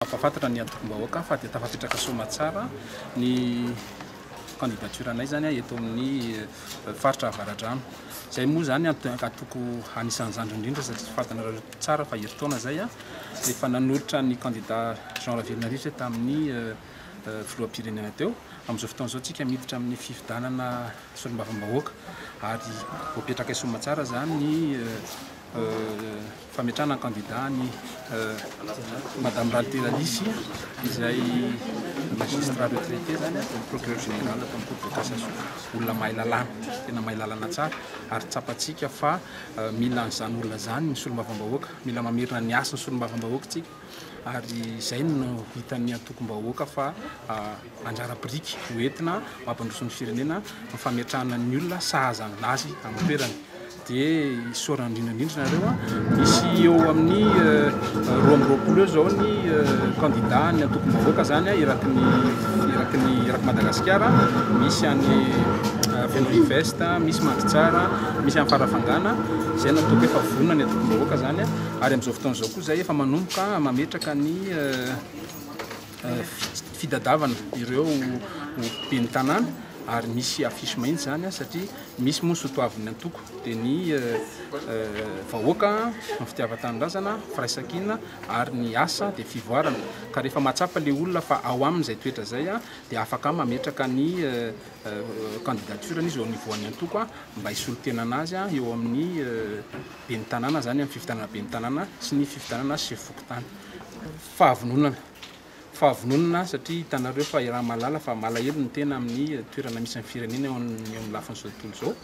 Mampahafantatra ny antokom-bahoaka fa dia tafapetraka soamatsara ny candidature anay zany eto amin'ny faritra Avaradrano. Izay moa zany antoko anisan'ny zandriny indrindra satria fantanareo tsara fa herintaona izay efa nanolotra ny candidat Jean Ravelonarivo izay tamin'ny filoham-pirenena teo. Amin'izao fotoana izao tsika miditra amin'ny fifidianana solombavambahoaka ary voapetraka soamatsara zany ny fametrahana ny candidat ny Madame Ralitera Lisy izay magistrat retraité zany, procureur général tamin'ny cour de cassation, olona mahay lalàna, tena mahay lalàna tsara ary tsapantsika fa mila an'izany olona izany ny solombavambahoaka, mila mamerina ny hasin'ny solombavambahoaka isika ary izay no hitan'ny antokom-bahoaka fa anjara biriky ho entina mampandroso ny firenena ny fametrahana ny olona sahaza azy amin'ny toerany. Dia isaorana indrindra indrindra nareo a. Misy eo amin'ny 22 eo izao ny candidat ny antokom-bahoaka zany a, eraky ny eraky ny eraky Madagasikara, misy any Fenolivest, misy Mandritsara, misy any Farafangana, izay no ataoko hoe efa vonona ny antokom-bahoaka zany a. Ary amin'izao fotoana izao koa izay efa manomboka mametraka ny fidadavana ireo ben'ny tanàna ary misy affiche mahitsy izany satria misy moa ny soatoavin'ny antoko dia ny vahoaka, ny fitiavan-tanindrazana, firaisankina ary ny asa dia fivoarana ka rehefa mahatsapa ilay olona fa ao aminy izay toetra izay dia afaka mametraka ny candidature-ny izy eo au niveau an'ny antoko mba hisolo tena anazy eo amin'ny ben'ny tanàna izany amin'ny fifidianana ben'ny tanàna sy ny fifidianana sefo fokontany. Fahavononana. Fahavononana satria hitanareo fa iaraha mahalala fa malahelo ny tena amin'ny toerana misy ny firenena eo amin'ny lafin'izao tontolo izao,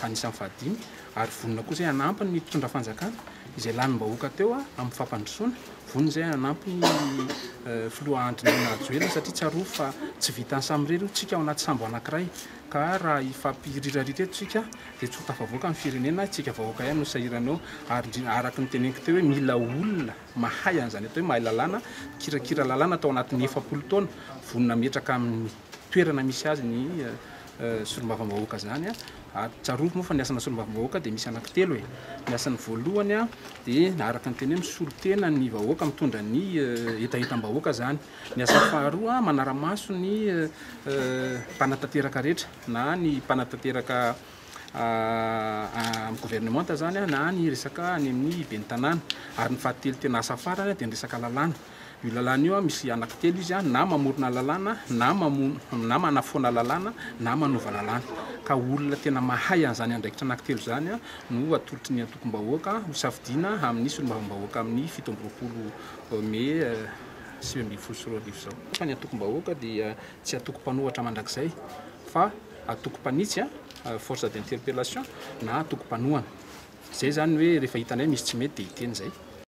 anisan'ny fahadimy, ary vonona koa izay hanampy ny mpitondra fanjakana izay lanim-bahoaka teo amin'ny fampandrosoana, vonona izay hanampy ny filoha Andry Nirina Rajoelina satria tsarovy fa tsy vitan'ny samirery io, tsika ao anaty sambo anankiray ka raha hifampirirarira eto tsika dia tsy ho tafavoaka ny firenena, tsika vahoaka ihany no sahirana eo ary indrindra araka ny teneniko teo hoe mila olona mahay an'izany atao hoe mahay lalàna, mikirakira lalàna tao anatin'ny 40 taona, vonona hametraka amin'ny toerana misy azy ny solombavambahoaka izany. Ary tsarovy moa fa ny asana solombavambahoaka dia misy anankitelo e. Ny asany voalohany dia araka ny teny hoe misolo tena ny vahoaka, mitondra ny hetahetam-bahoaka izany. Ny asany faharoa manara-maso ny mpanatanteraka rehetra na ny mpanatanteraka amin'ny governemanta zany na ny resaka any amin'ny ben'ny tanàna. Ary ny fahatelo tena asa farany dia ny resaka lalàna. Io lalàna io misy anankitelo izy na mamorona lalàna na mamono na manafoana lalàna na manova lalàna. Ka olona tena mahay an'izany andraikitra anankitelo izany no atolotry ny antokom-bahoaka ho safidiana amin'ny solombavambahoaka amin'ny 27 mey 2019 izao. Fa ny antokom-bahoaka dia tsy antoko mpanohatra mandrakizay fa antoko mpanitsy, force d'interpellation, na antoko mpanohana. Izay izany hoe rehefa hitanay misy tsy mety dia hiteny izay.